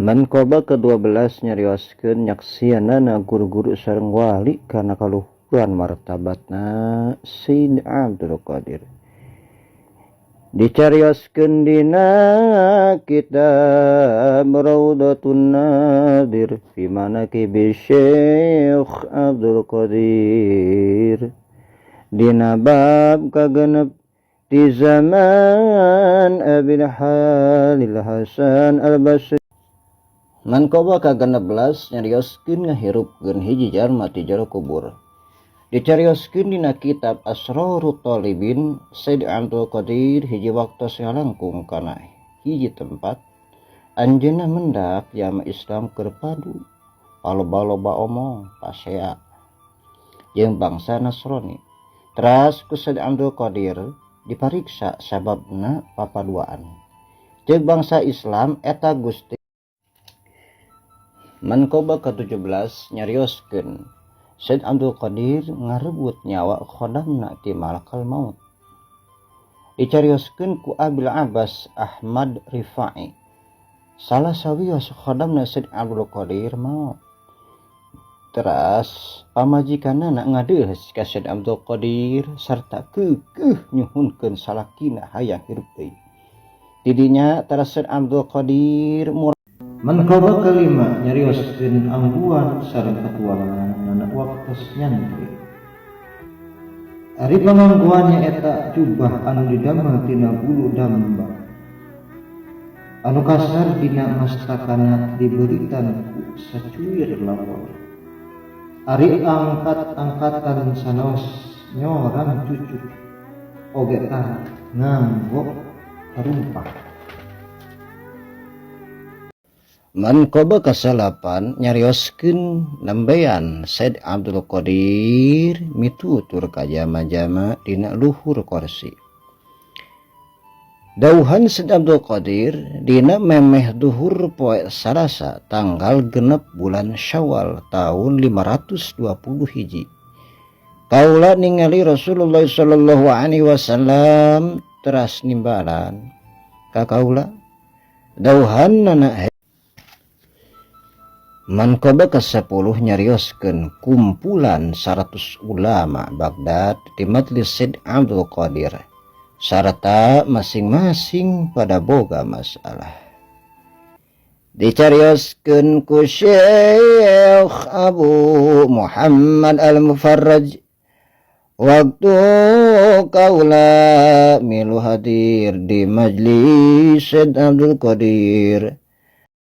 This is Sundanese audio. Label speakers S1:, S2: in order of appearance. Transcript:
S1: Manqabah ke-12 nyarioskeun nyaksianana guru-guru sareng wali kana kaluhuran martabatna Sayyid Abdul Qadir. Dicarioskeun dina kitab Raudhatun Nadir fi manaqibi Syekh Abdul Qadir dina bab kagenep di zaman Abil Halil Hasan Al-Basri. Manqabah ka-16 nyarioskeun ngahirupkeun hiji jalma ti jero kubur. Dicarioskeun dina kitab Asrarut Talibin, Said Abdul Qadir hiji waktos ngalangkung kana hiji tempat. Anjeunna mendak jama Islam keur padu paloba-loba omong pasea jeung bangsa Nasrani. Teras ku Said Abdul Qadir dipariksa sababna papaduaan. Ceuk bangsa Islam, eta Gusti. Manqabah ke-17 nyarioskeun Said Abdul Qadir ngarebut nyawa khodamna ti malakal maut. Dicarioskeun ku Abil Abbas Ahmad Rifai, salah sawios khodamna Said Abdul Qadir maot. Teras pamajikanana ngadeuheus ka Said Abdul Qadir sarta keukeuh nyuhunkeun salakina hayang hirup deui. Tidinya teras Said Abdul Qadir. Manqabah kelima nyarioskeun angguan sareng petualangan waktos nyantri. Ari pangangguan nyaeta jubah anu didamel tina bulu damba anu kasar, dina mastakana dibeulitan ku sacuir lawor. Ari angkat-angkatan sanaos nyorang cucuk oge tara nganggo tarumpah. Manqabah kasalapan nyarioskeun nembean Said Abdul Qadir mitutur ka jama-jama dina luhur korsi. Dauhan Said Abdul Qadir dina memeh duhur poe Salasa tanggal 6 bulan Syawal tahun 520 hiji. Kaula ningali Rasulullah sallallahu alaihi wasallam teras nimbalan ka kaula. Dauhan nana. Manqabah ke-10 nyarioskeun kumpulan 100 ulama Baghdad di Majlis Said Abdul Qadir sarta masing-masing pada boga masalah. Dicarioskeun ku Syekh Abu Muhammad Al-Mufarraj, waktu kaula milu hadir di majlis Said Abdul Qadir.